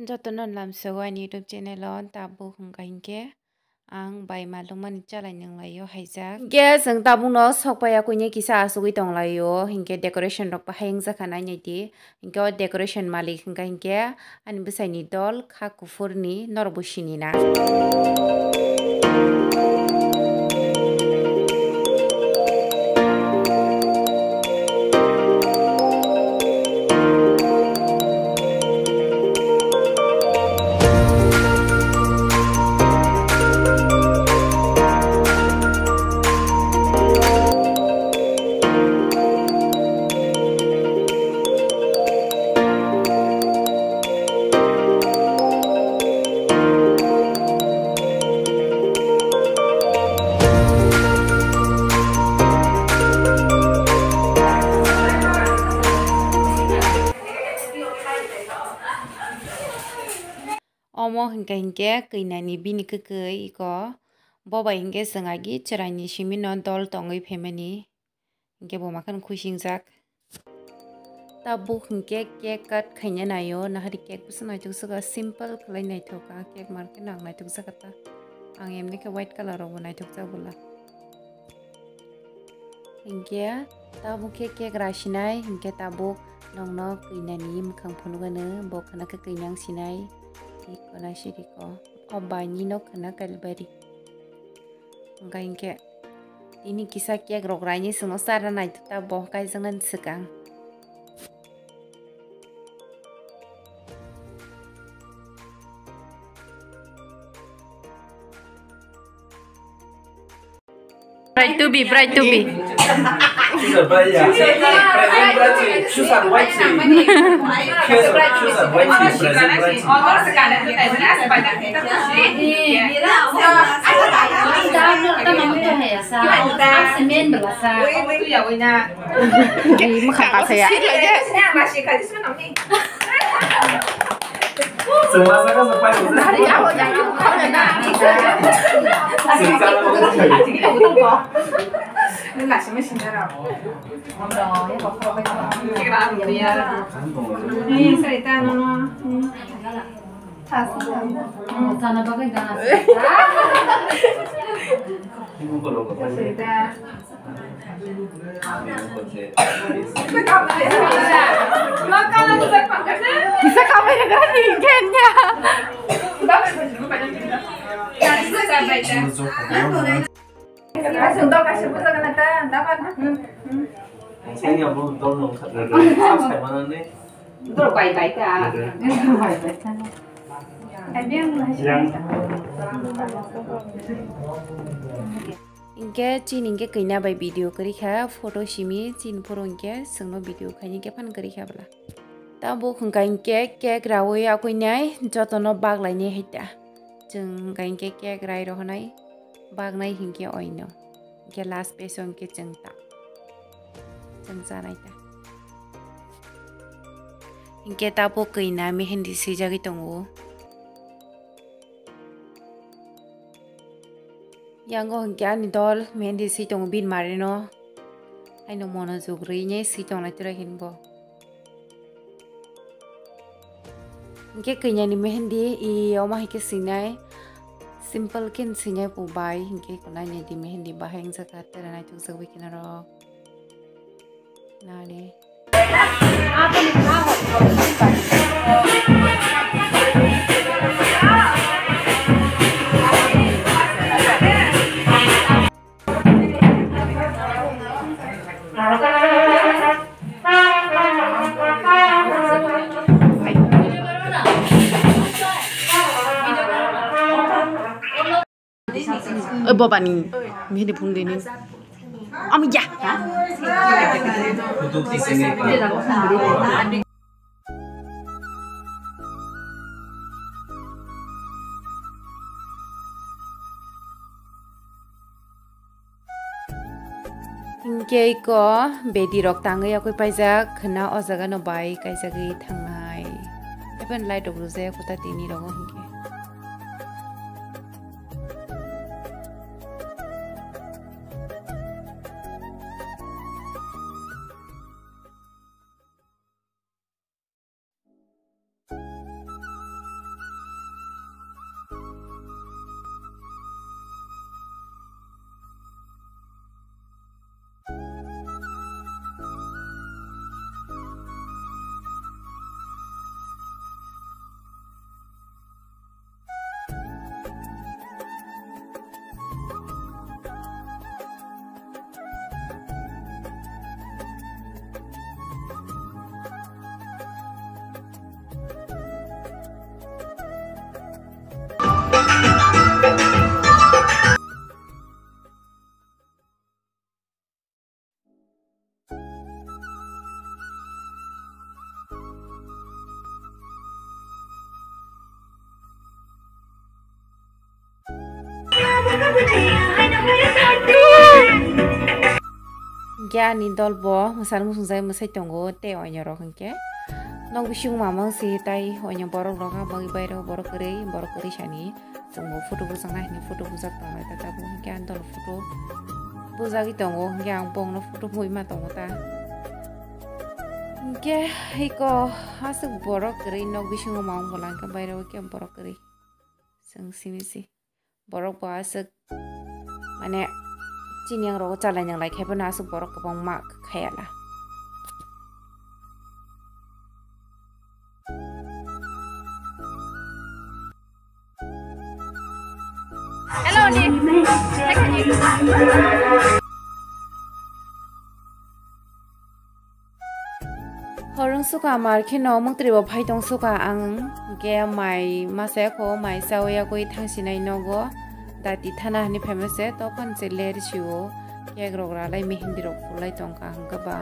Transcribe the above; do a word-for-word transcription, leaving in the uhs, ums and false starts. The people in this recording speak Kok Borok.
Jotono lamsogo ani YouTube channel o, tabuk hwnkha hinkhe ang bai malungmani chalai nanglaio haijak. Hinkhe chwng tabukno sokpai yakuini kisa asugwi tonglaio, hinkhe decoration rok bahai wngjakha nainai di. Hinkhe o decoration malik hwnkha hinkhe ani bwsaini dol kha kuphurni, norokbo sinina. Omo hwnkha hinkhe kwinani bini kwkwi iko. Bo bai hinkhe chwng agi chwraini simino dol tongwi phaimani. Hinkhe bo makhano khuisingjak. Tabuk hinkhe cake cut khaina naio, nahari cake bwswk naithok swkha, simple khlai naithok, ah, cake market no ang naithok jakha ta. Ang emni khe white colour rokbo naithok jak bwla. Hinkhe tabuk khe cake rasinai, hinkhe tabuk nongno kwinani mwkhang phunukgano, bo khwna khe kwinang sinai, iko na siriko, o baini no khwna kalbari. Hwnkha hinkhe tini kisa cake rok raini chwngno chara naithok ta, bo kaijaknani swkang. Bright to be, bright to be. Di mwkhang kasaya. Kisa kamai rwgani kenya. Asung dok asung puja kana ta, dapat. Hmm, hmm. Saya ni abang dol nong khat na dol. Saya mana ni? Dol bai bai ta. Dol bai bai ta. Yang. Hinkhe chini hinkhe kwina bai video kwrwi kha, photo simi chini phuru hinkhe chwngno video khaini khe phan kwrwi kha bwla. Tabuk hwnkha hinkhe cake raui akuinai jotono baklainai hai ta. Chwng hwnkha hinkhe cake rai rohonai, baknai hinkhe oino. Hinkhe last piece o hinkhe chwng ta. Chwng chanai ta. Hinkhe tabuk kwina mehendi swijagwi tongo. Yango hinkhe ani dol mehendi swi tongo bini marino. Aino monojog rwini swi tongnai tira hinbo. Hinkhe kwinani mehendi i omo hai khe swinai, simple khe swinai bo bai, hinkhe kunai naidi mehendi bahai wngjakha tira naithokjagwi kheno rok. Nani. Oi, bobani, mihini phung dini. Ami ya. Hinkhe iko bedi rok tangwi yakwi paijak khwna o jaga no bai kaijagwi thangnai. Even light rok rwjak kuta tini rogo hinkhe. Hingke ani dol bo mwsang muchungjai mwsai tongo tei oinyorok hingke. Nok bisingo mamang si tai oinyo borok rok ah bagwi bairo borok kwrwi, borok kwrwi sani. Chwngbo photo bujak nai hinwi photo bujak tonglai ta tabuk hingke ang dol photo bujagwi tongo hingke ang bongno photo bui ma tongo ta. Hingke iko aswk borok kwrwi nok bisingo mamang bolong hingke bairo khe borok kwrwi. Chwng simi si. Borok bo aswk, mane, chini yang rogo chalai nanglai khai phano aswk borok kwbangma khayala. Hello, ni. Horong suka mar kheno muktribo phai tong suka ang, hingke mai masa yakho mai chawi yagwi thangsinai nogo dati thana hinwi phaima se tokon se ler sio cake rok ralai mehendi rok phulai tongkha hingke ba